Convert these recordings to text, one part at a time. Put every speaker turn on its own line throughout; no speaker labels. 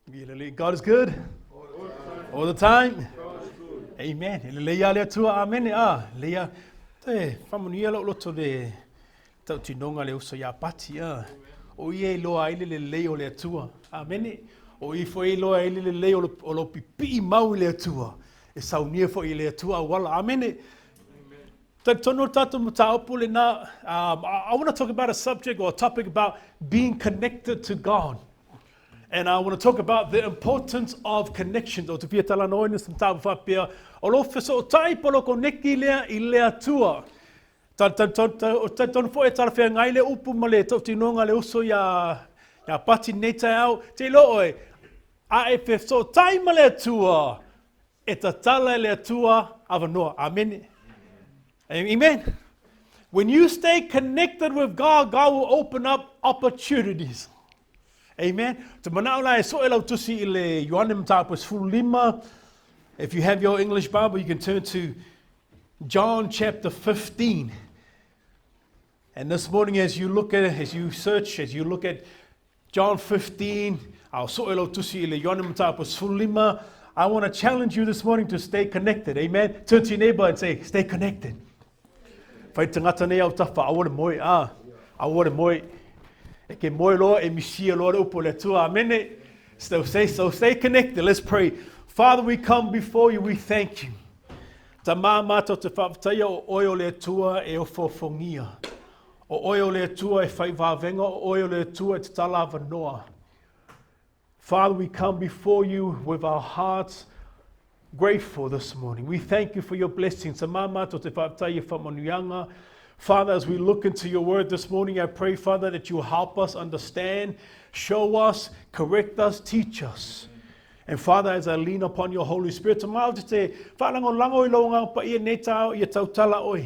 God is good. All the time. Amen. E lelei a le Atua. Amene. A, lelei a. Te whamanuia lau loto le tautinoga le uso ia Pati. A. O ia i loa ai le lelei o le Atua. Amene. O i foi i loa ai le lelei o lo, o lo pipii mau i le Atua. E saunia foi i le Atua auala. Amene. Talitonu o le tatou mataupu lena, um, I, I want to talk about a subject or a topic about being connected to God. And I want to talk about the importance of connections. O te fia talanoa ina se mataupu faapea, o lo fesootai po lo koneki lea i le Atua. Talitonu foi e talafeagai le upu ma le tautinoga le uso ia, ia Pati nei taeao. Te iloa oe, a e fesootai ma le Atua, E tatala e le Atua avanoa. Amene. Amen. When you stay connected with God, God will open up opportunities. Amen. Te manao la e soe lau tusi i le Ioane mataupu e 15. If you have your English Bible, you can turn to John chapter 15. And this morning, as you look at it, as you search, as you look at John 15, a o soe lau tusi i le Ioane mataupu 15, I want to challenge you this morning to stay connected. Amen. Turn to your neighbor and say, stay connected. Whai tangata nei au tawha, aua le moe, a, aua le moe. E ke moe loa, e misia loa le upu o le Atua. Amene. So stay, so stay connected. Let's pray. Father, we come before you. We thank you. Ta mā mātou te whaafetaia o oe o le Atua e ofofongia. O oe o le Atua e whai vāvenga, o oe o le Atua e tatala avanoa. Father, we come before you with our hearts grateful this morning. We thank you for your blessings. Father, as we look into your word this morning, I pray, Father, that you help us understand, show us, correct us, teach us. And Father, as I lean upon your Holy Spirit, te maau te te whalangolango i lo ngā pa ia nei tāo ia tautala oe.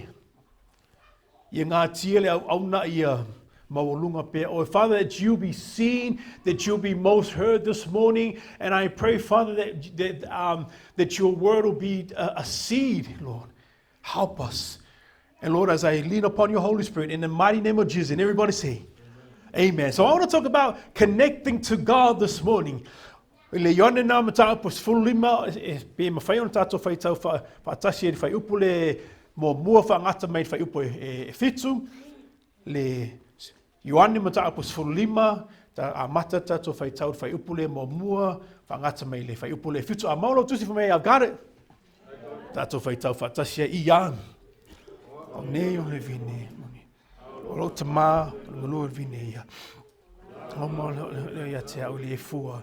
Ia ngā tia le au auna ia maualunga pea oe. Father, that you be seen, that you'll be most heard this morning. And I pray, Father, that, that, um, that your word will be a, a seed, Lord. Help us. And Lord, as I lean upon your Holy Spirit, in the mighty name of Jesus, and everybody say, Amen. Amen. So I want to talk about connecting to God this morning. I le Ioane nā mataupu 15, e, pe mawhai ona tātou whaitau wha, whaatasi e whai upu le muamua whaangata mai whai upu e, e, e whitu, le Ioane mataupu 15, ta, a mata tātou whaitau whai upu le muamua whaangata mai le whai upu le whitu. A maolo tusi for me, I've got it. Tātou whaitau whaatasi e i an. O nei o le vine. O lo te mā, o le vine ia. O mo leo ia te au le fua,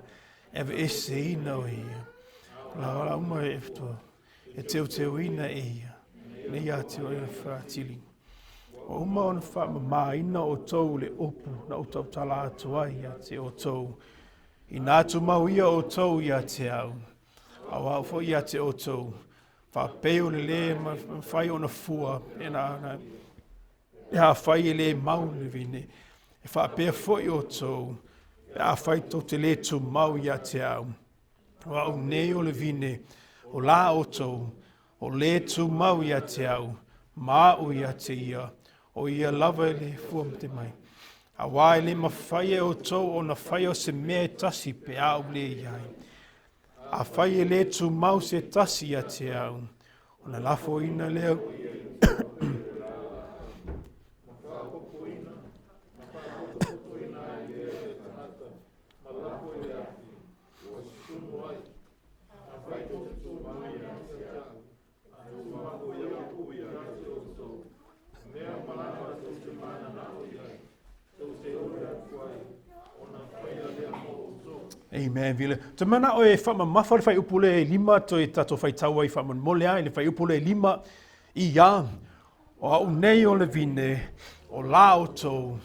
e ve ese ina o ia. La la uma e fto, e teu teu ina e ia. Ne ia te o e whaatili. O uma ona wha ma ina o tou le opu na o tau tala atu ai ia te o tou. I nā tu mau ia o tou ia te au. Au au fo ia te o tou. Wha peo le le ma whai ona fua. E nā, nā, E afai e lē mau le vine, e faapea foi outou, pe afai tou te lē tumau ia te au. O au nei o le vine, o la outou, o lē tumau ia te au, ma a'u ia te ia, o ia lava e lē fua te mai. Auā e lē mafai e outou ona faia o se mea e tasi pe a'u lē iai. Afai e lē tumau se tasi ia te au, ona lafoina lea Amen. Vile. Te mana o e whamamafa le whai upule e lima to e tato whai taua i whamonmole ai le whai upule e lima i ia. O au nei o le vine, o la o tō,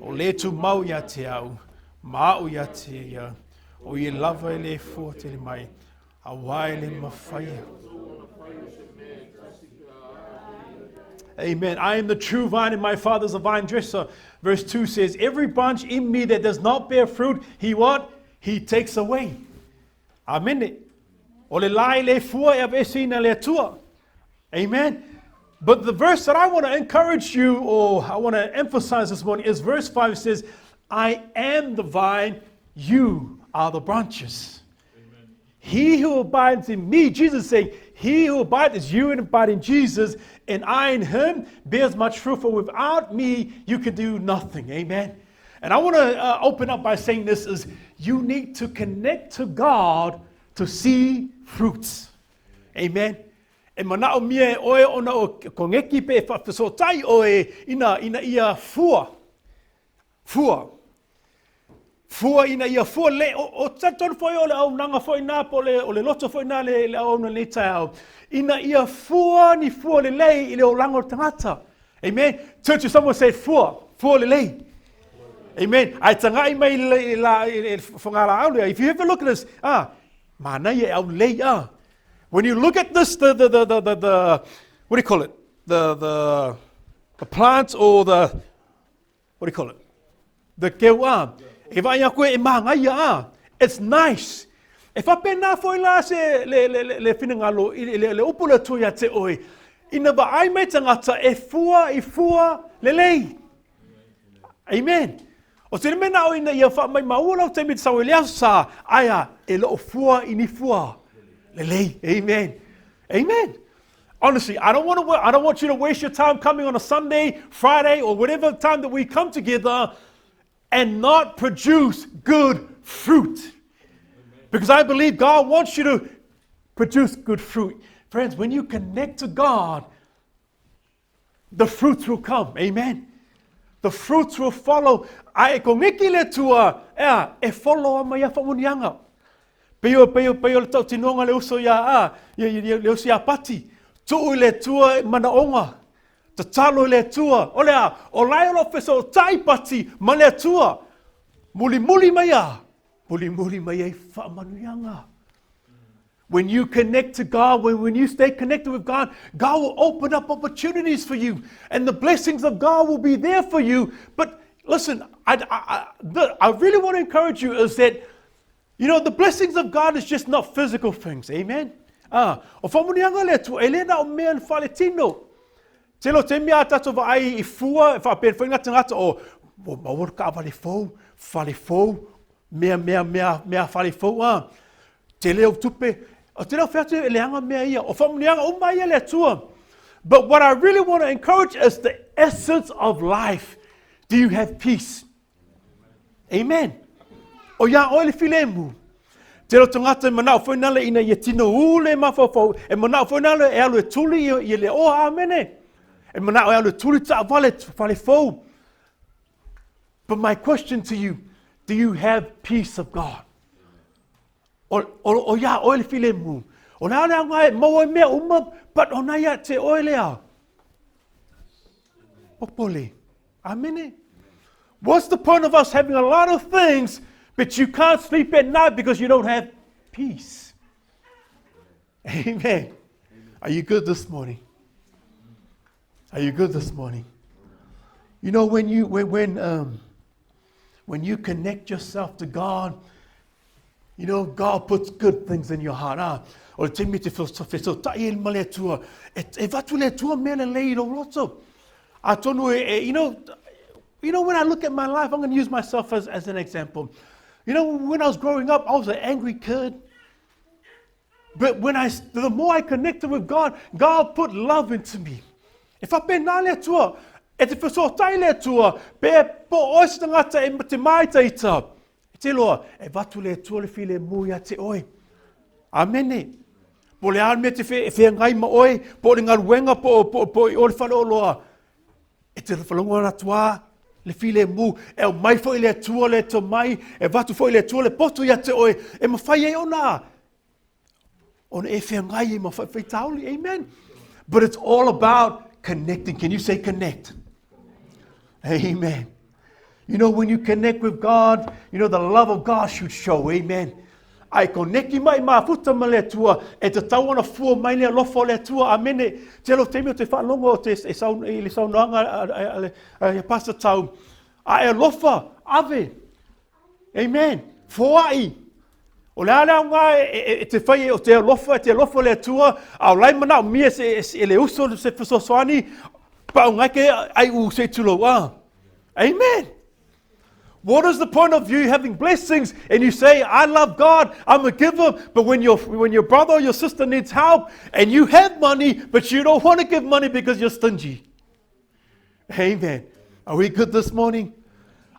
o le tu mau ia te au, ma au ia te ia, o i e lava e le fua te le mai, Auā e le mawhai. Amen. I am the true vine and my father is a vine dresser. Verse 2 says, Every branch in me that does not bear fruit, he what? He takes away. Amen. O le lai le fua e avese ina le atua. Amen. But the verse that I want to encourage you or I want to emphasize this morning is verse 5 says, I am the vine, you are the branches. Amen. He who abides in me, Jesus saying, He who abides is you and abide in Jesus, and I in him bears much fruit, for without me you can do nothing. Amen. And I want to uh, open up by saying this is you need to connect to God to see fruits. Amen. E manao mia e oe ona o kongeki pe e whawhesotai oe ina, ina ia fua. Fua. Fua ina ia fua le, o, o talitonu foi o le auaunaga foi na po le, o le loto foi na le, le auauna nei taeao. Ina ia fua ni fua lelei i le olaga o le tagata. Amen. Turn to someone say fua, fua lelei. Amen. Ai tangai mai le la i le whangara au If you have a look at this, ah, manaia e au lei ah. When you look at this, the, the, the, the, the, the what do you call it? The, the, the plant or the, what do you call it? The keu a. E vai a koe e māngaia a. It's nice. E whapena foi la se le, le, le, le whinangalo, le, le, le upu le tui a te oi. Ina wa ai mai tangata e fua i fua lelei. Amen. O te mena o ina ia wha mai maua lau te mit sau e sa, aia e loo fua i ni fua. Lelei. Amen. Amen. Honestly, I don't want to I don't want you to waste your time coming on a Sunday, Friday, or whatever time that we come together and not produce good fruit. Because I believe God wants you to produce good fruit. Friends, when you connect to God, the fruits will come. Amen. The fruits will follow. A e kongeki le tua, ea, e follow ama ia whamunianga. Peio, peio, peio le tautinoga le uso ia a, ia, ia, le uso ia pati. Tuu i le tua e manaonga. Tatalo i le tua. O le a, o lai o lo feso o tai pati ma le tua. Muli muli mai a. Muli muli mai ai whaamanuianga. When you connect to God, when, when you stay connected with God, God will open up opportunities for you and the blessings of God will be there for you. But listen, I, I, I, the, I really want to encourage you is that, you know, the blessings of God is just not physical things. Amen? Ah, o whamunianga le atua, e le na o mea ni whale tino. Telo te mea a tatou vaai i fua, e whaapea whainga tangata o, o maua ka whale fou, whale fou, mea, mea, mea, mea whale fou, ah. Te leo tupe, o te leo wheatu e leanga mea ia, o whamunianga uma ia le atua. But what I really want to encourage is the essence of life. Do you have peace? Amen. O ia oe le filemu. Te roto ngata e manao foi nale ina ia tino ule mafaufau, e manao foi nale e alu e tuli i, i le oa, amene. E manao e alu e tuli ta wale, whale fou. But my question to you, do you have peace of God? O, o, o ia oe le filemu. O le ale anga e maua e mea uma, but o na ia te oe lea. Popole. Amene. What's the point of us having a lot of things, but you can't sleep at night because you don't have peace? Amen. Are you good this morning? Are you good this morning? You know, when you, when, when, um, when you connect yourself to God, you know, God puts good things in your heart. Ah, o le taimi te fesotai e ma le Atua, e, e vatu le Atua mea lelei i lou loto. Atonu e, e, you know, you know, when I look at my life, I'm going to use myself as, as an example. You know, when I was growing up, I was an angry kid. But when I, the more I connected with God, God put love into me. E whapena le Atua, e te whasootai le Atua, pe po oe se tangata e te māitaita. E te loa, e vatu le Atua le while mū ia te oe. Amene. Po le a mea te whe, e whengai ma oe, po le ngaruenga, po, po, po i o le whare o loa. E te whalongo ana tua, le while mū, e au mai foi le Atua le to mai, e vatu foi le Atua le poto ia te oe, e mawhai e ona. Ona e whengai e mawhai whaitauli. Amen. But it's all about connecting. Can you say connect? Amen. You know, when you connect with God, you know, the love of God should show. Amen. Ai koneki mai mafuta ma le Atua, e te tau ana fua mai le alofa o le Atua. Amene. Te lo taimi o te whaalongo o te e sau, i le saunoaga a, a, a, a, a Pastor Tau. A e alofa, ave. Amen. Foai. O le a le aoga e, e, e te whai o te alofa, e te alofa le Atua, a o lai mana o mia se, se, e le uso se fesoasoani, pa o ngai ke ai u se tulo a. Amen. What is the point of you having blessings and you say, I love God, I'm a giver, but when your, when your brother or your sister needs help and you have money, but you don't want to give money because you're stingy? Amen. Are we good this morning?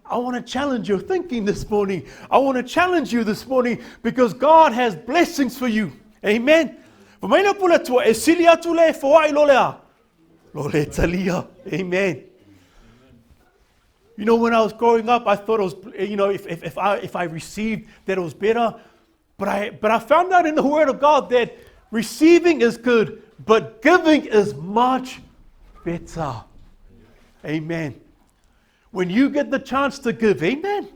I want to challenge your thinking this morning. I want to challenge you this morning because God has blessings for you. Amen. Amen. You know, when I was growing up, I thought it was, you know, if, if, if, I, if I received that it was better. But I, but I found out in the Word of God that receiving is good, but giving is much better. Amen. When you get the chance to give, amen.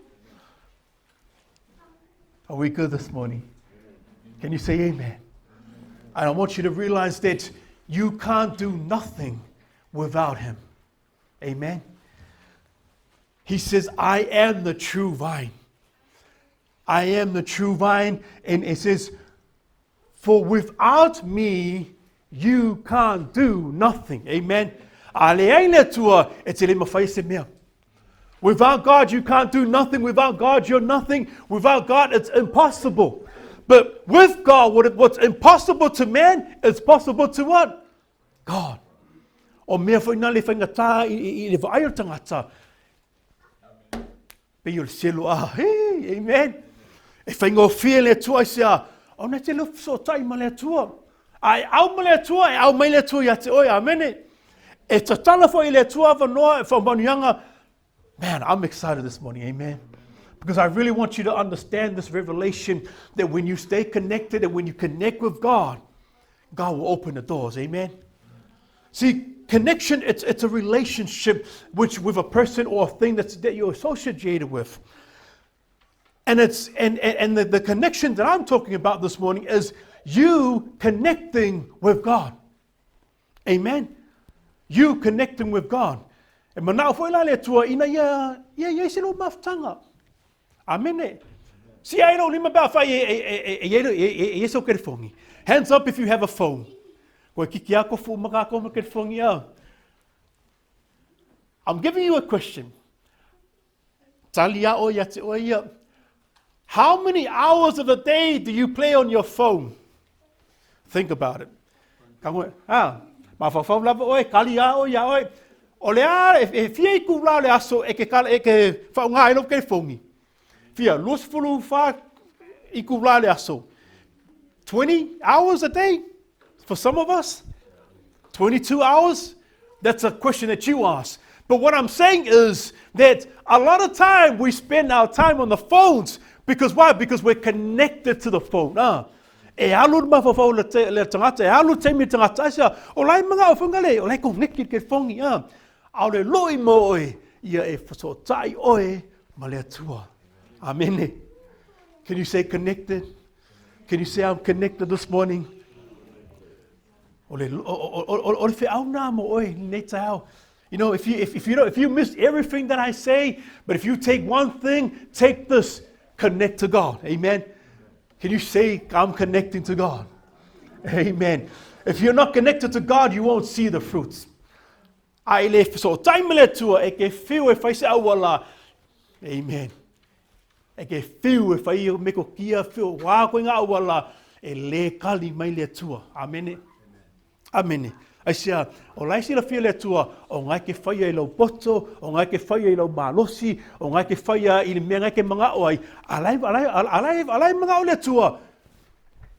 Are we good this morning? Can you say amen? And I want you to realize that you can't do nothing without him. Amen. He says, I am the true vine. I am the true vine. And it says, For without me, you can't do nothing. Amen. Without God, you can't do nothing. Without God, you're nothing. Without God, it's impossible. But with God, what, what's impossible to man is possible to what? God. O mea foi nā le whaingatā i, i, i le vaai o le tangata. Pe i o le selo a, hey, amen. E whaingofie le atua i se a, o nei te leo whasootai ma le atua. A e au ma le atua, e au mai le atua i a te oe, amene. E tatala foi i le atua awanoa, e whaamanuianga. Man, I'm excited this morning, amen. Because I really want you to understand this revelation that when you stay connected and when you connect with God, God will open the doors, amen. See, connection, it's, it's a relationship which with a person or a thing that's, that you're associated with. And, it's, and, and, and the, the connection that I'm talking about this morning is you connecting with God. Amen. You connecting with God. E manao foi la le atua ina ia, ia, ia se lo mafutanga. Amene. Si ai lo lima ba fa e e e e e e e so kerefongi. Hands up if you have a phone. Koe kiki ako fu maka ko ma kerefongi au. I'm giving you a question. Tali a o ia te o ia. How many hours of the day do you play on your phone? Think about it. Ka ngoe, ah, mawhawhau lava oe, kali a oe ia oe. O le a, e, e fia i kūlā le aso e ke, kala, e ke whaonga ai lo ke fongi. Fia, 24 i kūlā le aso. 20 hours a day for some of us? 22 hours? That's a question that you ask. But what I'm saying is that a lot of time we spend our time on the phones because why? Because we're connected to the phone. Ah. E alu le mawhawhau le, te, le tangata, e alu te mi tangata, ai sea, o lai mga o whanga le, o lai ko ngeki ke whangi, ah. A o le loi mo oe, ia e whasotai oe ma le atua. Amene. Can you say connected? Can you say I'm connected this morning? O le, o, o, o, o le wheau nā mo oe, nei taeao. You know, if you, if, if, you don't, if you miss everything that I say, but if you take one thing, take this, connect to God. Amen. Can you say, I'm connecting to God? Amen. If you're not connected to God, you won't see the fruits. A i le so taima le atua e ke whiu e whai se aua Amen. E ke whiu e whai me ko kia whiu wā koe ngā aua la e le kali mai le atua. Amene. Amene. Ai sea, o lai sila fia le atua, o ngai ke whaia i lau poto, o ngai ke whaia i lau malosi, o ngai ke whaia i le mea ngai ke manga o ai, alai, alai, alai, alai manga o le atua,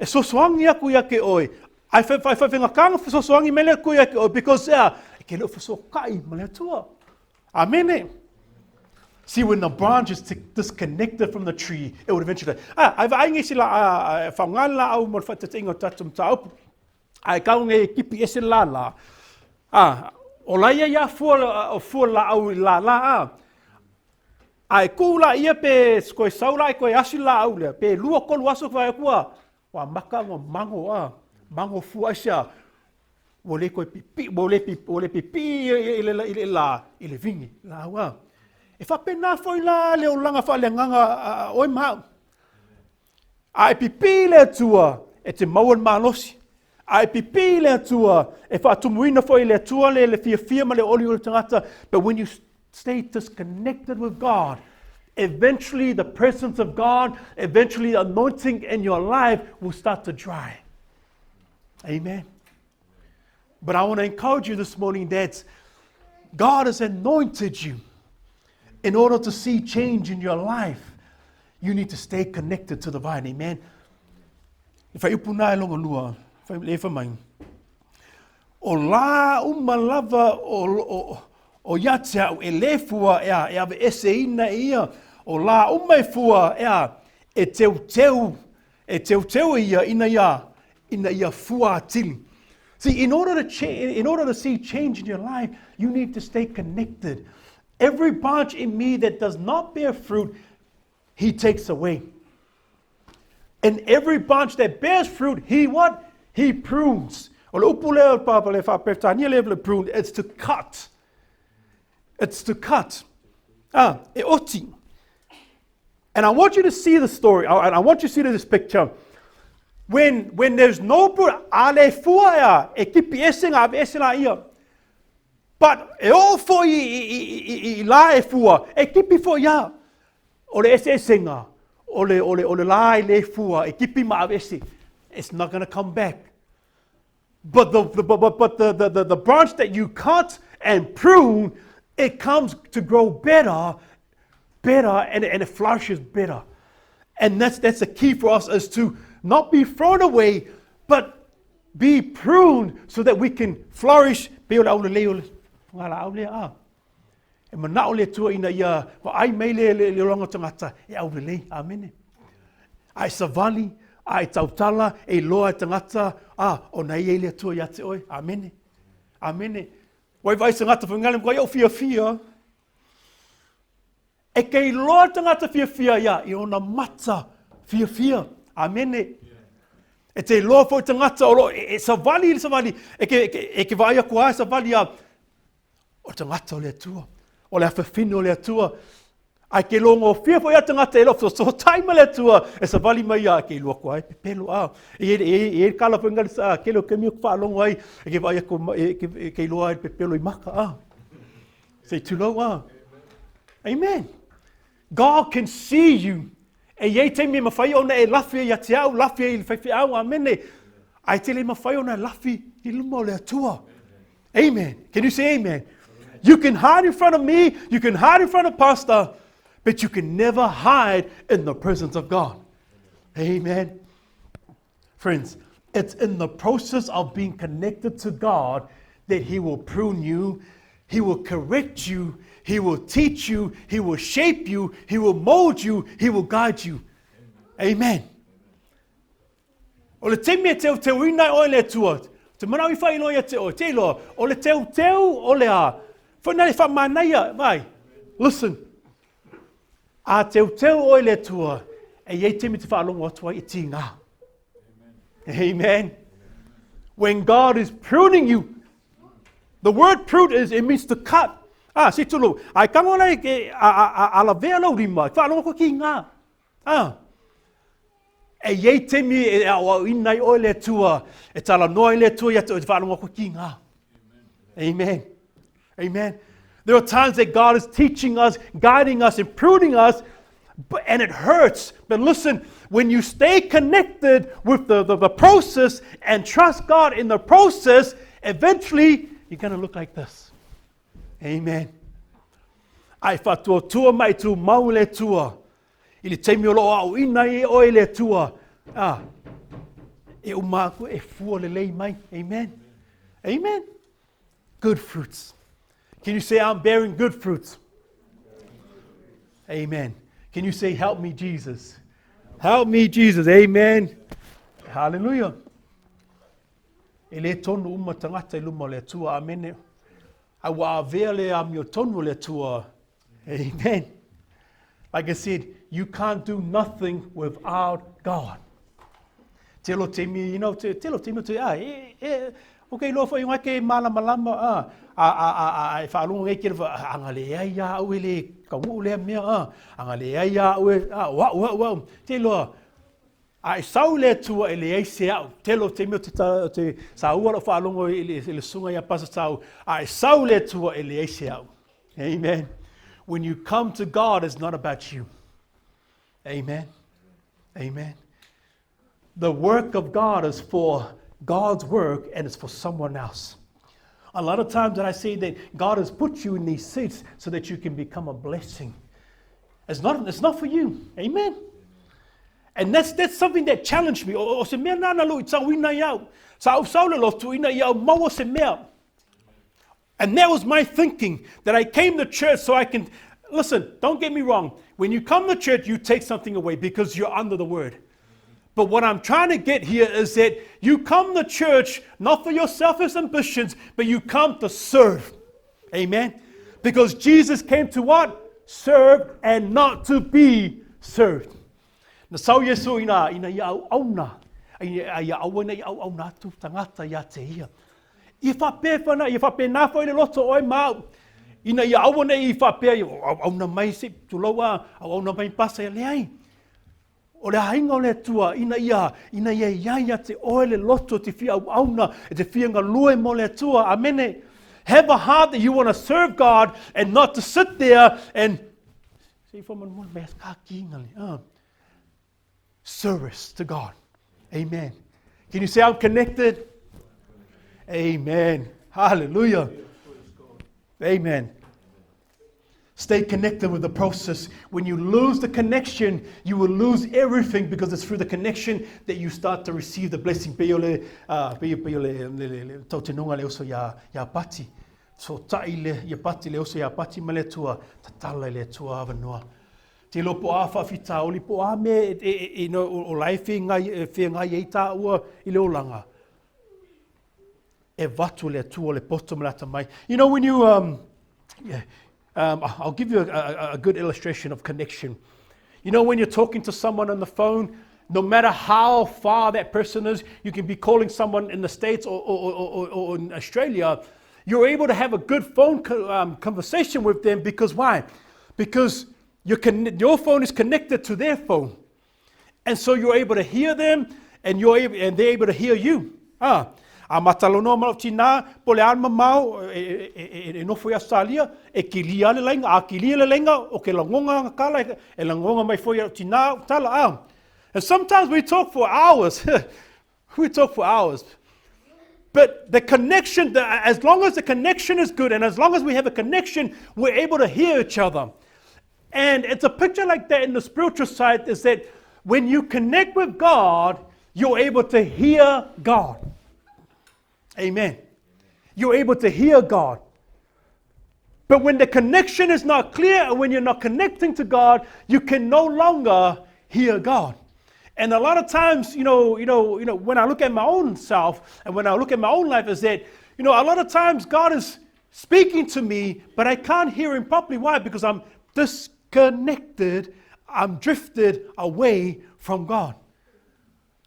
e sosoangi aku ia ke oe, ai whai whai whai whai kanga sosoangi mele aku ia ke oe, because ea, e ke leo whasokai ma le atua. Amene. See, when the branch is disconnected from the tree, it would eventually, ah, ai vaai ngi sila, ah, whaungala au mo le whaitatinga o tātou mtāupu, Ai kau nge kipi ese la la. A, o la ia ia fua, o fua la au i la la a. Ai ku la ia pe koe sau la koe asi la au lea, pe lua kolu aso kwa kua, wa maka ngo mango a, mango fua asia, ua le koe pipi, ua le pipi, ua le pipi i le, i le la, i le vingi, la au a. E whapena foi la le olanga wha le nganga oe mau. A e pipī le Atua, e te maua le malosi. A e pipī le Atua, e whaatumuina foi le Atua le, le fiafia ma le oli o le tangata. But when you stay disconnected with God, Eventually, the presence of God, eventually, the anointing in your life will start to dry. Amen. But I want to encourage you this morning that God has anointed you. In order to see change in your life, you need to stay connected to the vine. Amen. E whai upu nā e longa lua, whai le wha mai. O lā uma lava o, o, o ia te au e le fua e a, e ave ese ina e ia, o lā uma e fua e a, e teu teu, e teu teu e ia ina ia, ina ia fua atili. See, in order to cha- in order to see change in your life, you need to stay connected. Every branch in me that does not bear fruit, he takes away. And every branch that bears fruit, he what? He prunes. O le upu lea o le papa le whaaperetania le le prune, it's to cut. It's to cut. Ah, e oti. And I want you to see the story. I want you to see this picture. When, when there's no fruit, a le fua ea, e kipi ese ngā ave ese la ia. But e o fo i, i, i, i, i la e fua, e kipi fo ia. O le eseesenga, o le, o le, o le lā i le fua, e kipi ma ave It's not going to come back. But the, the, but, but the, the, the, the branch that you cut and prune, it comes to grow better, better, and, and it flourishes better. And that's, that's the key for us is to not be thrown away, but be pruned so that we can flourish. Pe o le aulelei o le ngā la aulea a. E manao le Atua ina ia vaai mai le, le, le olaga o tagata e aulelei. Amene. A e savali, a e tautala, e iloa e tagata, a, ona e i ai le Atua ia te oe. Amene. Amene. Ua e vaai se tagata faigaluega matua ia o fiafia. E ke iloa le tagata fiafia ia i ona mata fiafia. Amene. E te iloa foi tagata o lo e, e savali i le savali, e ke, e ke, e ke vaai aku a e savali a, O le tagata o le Atua, o le afafine o le Atua. Ae ke logofia foi a tagata e lo fesoasoatai ma le Atua, e savali mai ia ke iloa aku ai pepelo a. E e e e kala foi ngali sa ke lo ke mi whaalogo ai e ke vaai aku e ke e ke iloa ai pepelo i maka a. Sei tulou a. Amen. God can see you. E iai taimi e mawhai ona e lafi ai ia te au, lafi ai i le faifeau, amene. Ae te le mawhai ona e lafi i luma o le Atua. Amen. Can you say amen? You can hide in front of me, you can hide in front of pastor, but you can never hide in the presence of God. Amen. Friends, it's in the process of being connected to God that He will prune you, He will correct you, He will teach you, He will shape you, He will mold you, He will guide you. Amen. O le taimi e teuteuina ai oe le Atua, te manao i whailoa ia te oe, te iloa, o le teuteu o le a, whaina le whamanaia, vai, listen, a teuteu oe le Atua, e iai taimi te whaalongo atu ai e tīngā. Amen. When God is pruning you, the word prune is, it means to cut. Ah, si tulu, ai kango lai ke a a a a la vea lau rima, whaalongo ko ki ngā. Ah, E iai taimi e aoaoina ai oe le Atua, e talanoa ai le Atua ia te oe te whaalongo koe ki ngā. Amen. Amen. There are times that God is teaching us, guiding us, and pruning us, but, and it hurts. But listen, when you stay connected with the, the, the process and trust God in the process, eventually you're going to look like this. Amen. Ai whatuatua mai tū mau le Atua. I le taimi o lo o aoina ai e oe le Atua, a, e uma aku e fua lelei mai. Amen. Amen. Good fruits. Can you say, I'm bearing good fruits? Amen. Can you say, help me, Jesus? Help me, Jesus. Amen. Hallelujah. E le tonu uma tagata i luma o le Atua. Amene. A ua avea le amio tonu o le Atua. Amen. Like I said, you can't do nothing without God. Te lo te mi, you know, te, te lo te mi, te, ah, e, e, okay, loa foi ngai ke malamalama, ah, a, a, a, a, e whaalongo ngai ke le anga le ai a au e le kaunuu lea mea, ah, anga le ai a au e, ah, wau, wau, wau, te loa, A e sau le Atua e leai se a'u, tele o taimi o te ta, te saua la'u faalogo i le, i le susuga ia Pastor Tau, a e sau le Atua e leai se a'u. Amen. When you come to God, it's not about you. Amen. Amen. The work of God is for God's work and it's for someone else. A lot of times that I say that God has put you in these seats so that you can become a blessing. It's not, it's not for you. Amen. And that's, that's something that challenged me. O, o se mea nāna lo i tau ina iau. Sa au saule lo tu ina iau maua se mea. And that was my thinking, that I came to church so I can... Listen, don't get me wrong. When you come to church, you take something away because you're under the word. But what I'm trying to get here is that you come to church not for your selfish ambitions, but you come to serve. Amen? Because Jesus came to what? Serve and not to be served. Na sau Iesu ina, ina ia au auna, ia, ia aua nei au auna atu tangata ia te ia. I whapewhana, i whapenā whai le loto oe mau. Ina ia aua nei i whapea, au auna mai se tuloua, au auna mai pasa ia leai. O le aiga o le Atua, ina ia, ina ia i a ia te oe le loto te fia auauna, e te fia galue mo le Atua. Amene. Have a heart that you want to serve God and not to sit there and service to God. Amen. Can you say I'm connected? Amen. Hallelujah. Amen. Stay connected with the process. When you lose the connection, you will lose everything because it's through the connection that you start to receive the blessing. Pei o le, pei, pei o le, le, le, le tautinonga le oso ia, ia Pati. So tai le, ia Pati le oso ia Pati ma le Atua, tatala i le Atua awanoa. Te lo po a whawhitaoli po a me e, e, e, e, no, o, o lai whengai, e whengai ei tā ua i le olanga. E vatu le Atua le poto ma le atamai. You know, when you, um, yeah, um, I'll give you a, a, a good illustration of connection. You know, when you're talking to someone on the phone, no matter how far that person is, you can be calling someone in the States or, or, or, or in Australia, you're able to have a good phone co um, conversation with them because why? Because your, your phone is connected to their phone. And so you're able to hear them and, you're able, and they're able to hear you. Ah, a matalonoa ma tina, po le alma mau, e, e, e, e nofo i Australia, e kilia le lainga, a kilia le lainga, o ke langonga kala, e langonga mai foi tina, tala, ah. And sometimes we talk for hours. we talk for hours. But the connection, the, as long as the connection is good and as long as we have a connection, we're able to hear each other. And it's a picture like that in the spiritual side is that when you connect with God, you're able to hear God. Amen. You're able to hear God. But when the connection is not clear and when you're not connecting to God, you can no longer hear God. And a lot of times, you know, you know, you know, when I look at my own self and when I look at my own life, is that, you know, a lot of times God is speaking to me, but I can't hear him properly. Why? Because I'm disconnected. I'm drifted away from God.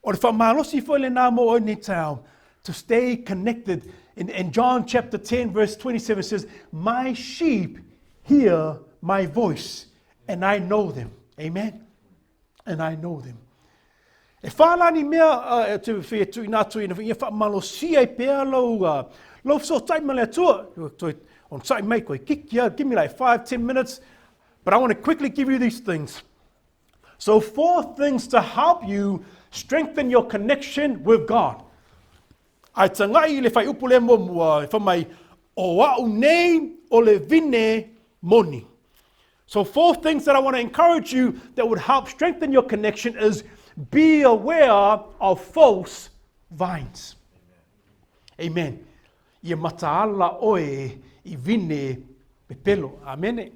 O le whaamalosi foi le nā mo nei tau, to stay connected. In, in John chapter 10, verse 27 says, My sheep hear my voice, and I know them. Amen. And I know them. E whālani mea uh, e te whia tui nā tui na whia whaamalosia i pēa lau, uh, lau so tai ma le atua. Toi, on tai mai koe kikia, give me like five, ten minutes. But I want to quickly give you these things. So four things to help you strengthen your connection with God. Ai tangai le whai upu le mo mua, e whamai, o au nei o le vine moni. So four things that I want to encourage you that would help strengthen your connection is be aware of false vines. Amen. Ia mataala oe i vine pepelo. Amen.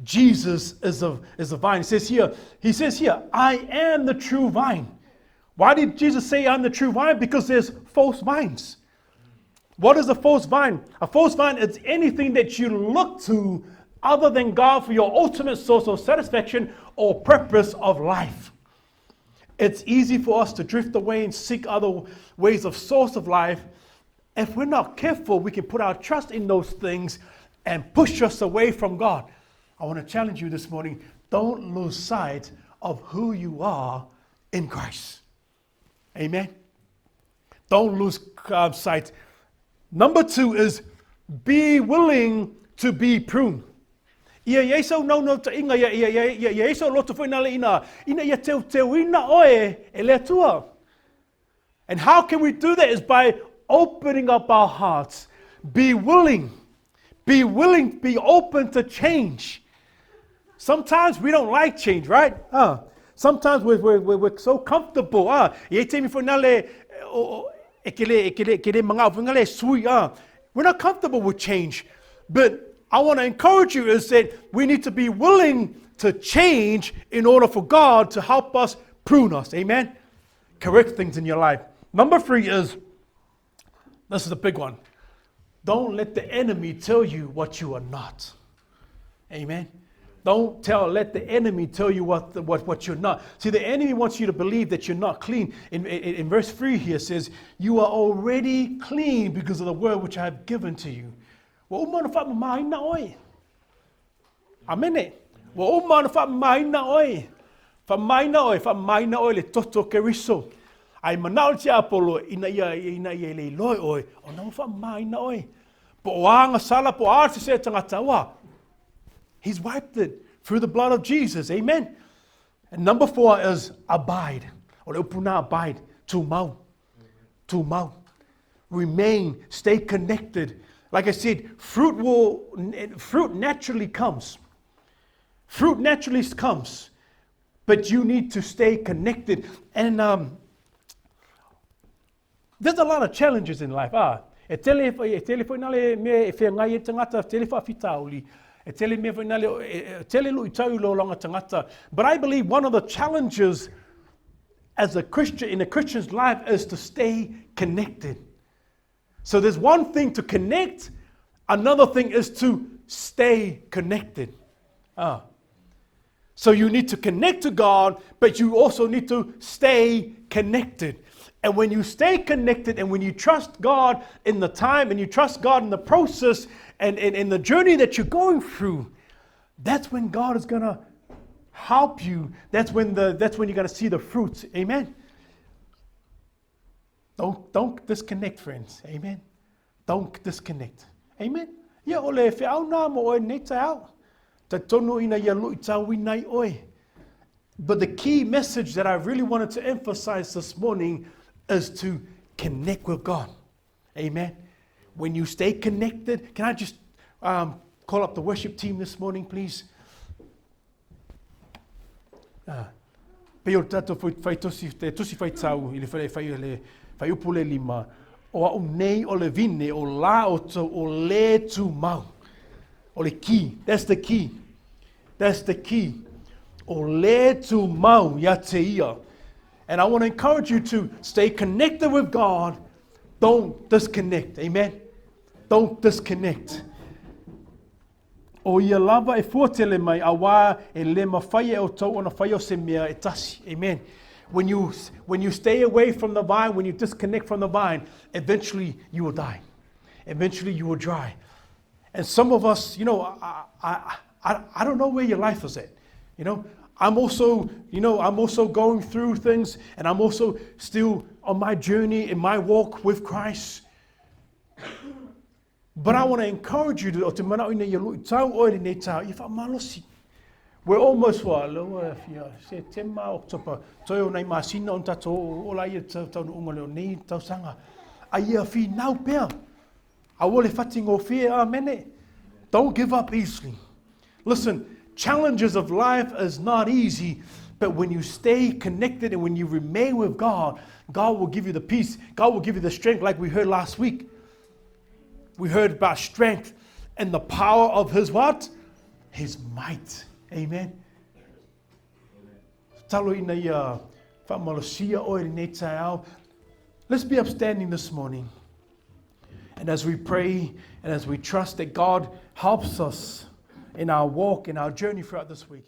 Jesus is a, is a vine. He says here, he says here, I am the true vine. Why did Jesus say I'm the true vine? Because there's false vines. What is a false vine? A false vine is anything that you look to other than God for your ultimate source of satisfaction or purpose of life. It's easy for us to drift away and seek other ways of source of life. If we're not careful, we can put our trust in those things and push us away from God. I want to challenge you this morning don't lose sight of who you are in Christ. Amen. Don't lose uh, sight. Number two is be willing to be pruned. Ia i ai sou naunautaiga, ia, ia, ia, ia, ia i ai sou loto foi nale ina, ina ia teuteuina oe e le Atua. And how can we do that is by opening up our hearts. Be willing. Be willing, be open to change. Sometimes we don't like change, right? Sometimes we're, we're, we're, we're so comfortable. E te mi foi nale, e ke le, e ke le, ke le mangao foi ngale sui. We're not comfortable with change. But I want to encourage you is that we need to be willing to change in order for God to help us prune us. Amen? Correct things in your life. Number 3 is, this is a big one. Don't let the enemy tell you what you are not. Amen. Don't let the enemy tell you what you're not. See, the enemy wants you to believe that you're not clean. In verse 3 here says, you are already clean because of the word which I have given to you. Wa uma na whaamamaina oe. Amene. Wa uma na whaamamaina oe. Whaamaina oe, whaamaina oe le toto Keriso. Ai manao le tiapolo ina ia, ina ia le iloe oe, o na whaamaina oe. Po o anga sala, po a se se tangata wa. He's wiped it through the blood of Jesus. Amen. And number 4 is abide. O le upuna abide. Tumau. Tumau. Remain. Stay connected. Like I said, fruit naturally comes. Fruit naturally comes. But you need to stay connected. And there's a lot of challenges in life. E tele foi nale me e whengai e tangata, tele whawhitauli. E tele me foi nale, e tele lui tau lo longa tangata. But I believe one of the challenges as a Christian, in a Christian's life, is to stay connected. So there's one thing to connect, another thing is to stay connected. So you need to connect to God, but you also need to stay connected. And when you stay connected and when you trust God in the time and you trust God in the process and in the journey that you're going through, that's when God is going to help you. That's when you're going to see the fruits. Amen. Don't disconnect, friends. Amen. Don't disconnect. Amen. Ia ole e whiau nā mo oe nei te ao. Te tono ina ia lui tau inai oe. But the key message that I really wanted to emphasize this morning is to connect with God. Amen. When you stay connected, can I just call up the worship team this morning, please? Pei o tātou whai tosi, te tosi whai tau, i le whai, whai, le, whai upu le lima, o au nei o le vine, o la o tau, o le tū mau. O le key, that's the key. That's the key. O le tū mau ia te ia. And I want to encourage you to stay connected with God. Don't disconnect. Amen. Don't disconnect. O ia lava e fuatele mai a wā e le mawhai e o tau ona whai o se mea e tasi. Amen. When you stay away from the vine, when you disconnect from the vine, eventually you will die. Eventually you will dry. And some of us, I don't know where your life is at. I'm also going through things, and I'm also still on my journey in my walk with Christ. But I want to encourage you to, o te mana o ina ia lui tau oe le nei tau, ia whaamalosi. We're almost what, loa, fia, se tema, October, toi o nei masina o tato o la ia tau, tau no unga leo nei tau sanga. A ia fi nau pea. A wole whati ngō whie, a mene. Don't give up easily. Listen, challenges of life is not easy, but when you stay connected and when you remain with God, God will give you the peace. God will give you the strength like we heard last week. We heard about strength and the power of his what? His might. Amen. Talo ina ia whaamalosia oe le nei taeao. Let's be upstanding this morning. And as we pray and as we trust that God helps us in our walk, in our journey throughout this week.